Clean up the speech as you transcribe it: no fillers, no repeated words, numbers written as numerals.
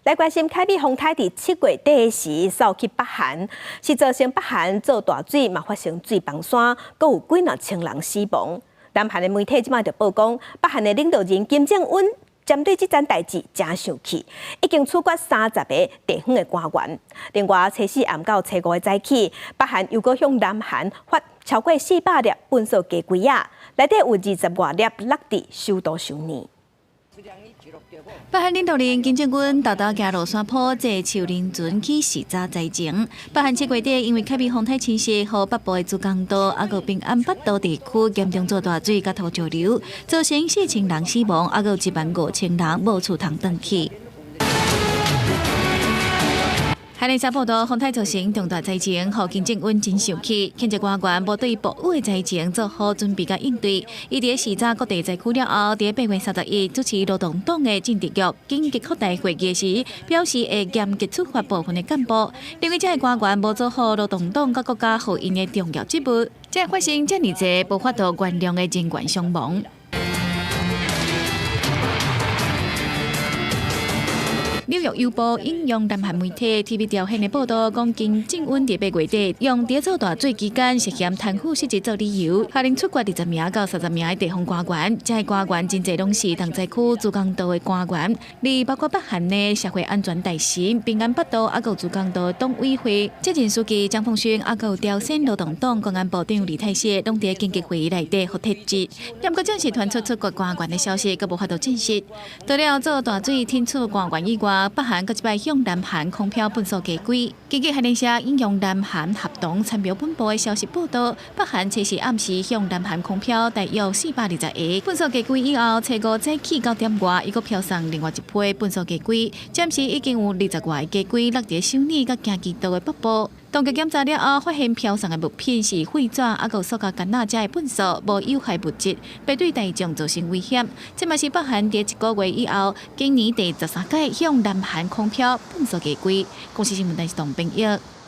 來關心凱美風颱佇7月底時掃去北韓，是造成北韓做大水，嘛發生水崩山，閣有幾若千人死亡。南韓的媒體這擺就報講，北韓的領導人金正恩針對這件代誌誠生氣，已經處決30個地方的官員。另外，初四暗到初五的早起，北韓又閣向南韓發超過400粒糞埽雞胿仔，內底有20外粒落佇首都首爾。北韓領導人金正恩沓沓行落山坡，坐樹林船去視察災情。北韓7月底因為凱美風颱侵襲，予北部的慈江道、抑閣平安北道地區嚴重做大水佮土石流，造成4000人死亡，抑閣有1.5萬人無厝通轉去。韓聯社報道，風颱造成重大災情，予金正恩真生氣，譴責官員無對暴雨的災情做好準備佮應對。伊佇視察各地災區了後，佇8月31日主持勞動黨的政治局緊急擴大會議時，表示會嚴格處罰部分的幹部，認為這个官員無做好勞動黨佮國家予𪜶的重要職務，才會發生遮爾濟無法度原諒的人員傷亡。紐約郵報引用南韓媒體 TV 朝鮮的報道，講金正恩佇8月底用佇做大水期間涉嫌貪腐失職做理由，下令處決20名到30名的地方官員。這个官員真濟攏是重災區慈江道的官員，而包括北韓的社會安全大臣、平安北道抑閣有慈江道黨委會責任書記張鳳勳，抑閣有朝鮮勞動黨公安部長李泰燮，攏佇緊急會議內底予撤職。毋過正式傳出處決官員的消息，閣無法度證實。除了做大水懲處官員以外，北韓閣這擺向南韓空飄糞埽雞胿。根據韓聯社引用南韓合同參謀本部的消息報道，北韓初四暗時向南韓空飄大約420個糞埽雞胿以後，初五早起9點外，伊閣飄送另外一批糞埽雞胿，暫時已經有20外個雞胿落佇首爾佮京畿道的北部。當局檢查了後，發現飄送的物品是廢紙，抑閣塑膠桿仔遮的糞埽，無有害物質，袂對大眾造成危險。這嘛是北韓佇一個月以後，今年第13擺向南韓空飄糞埽雞胿。公視新聞電視董編譯。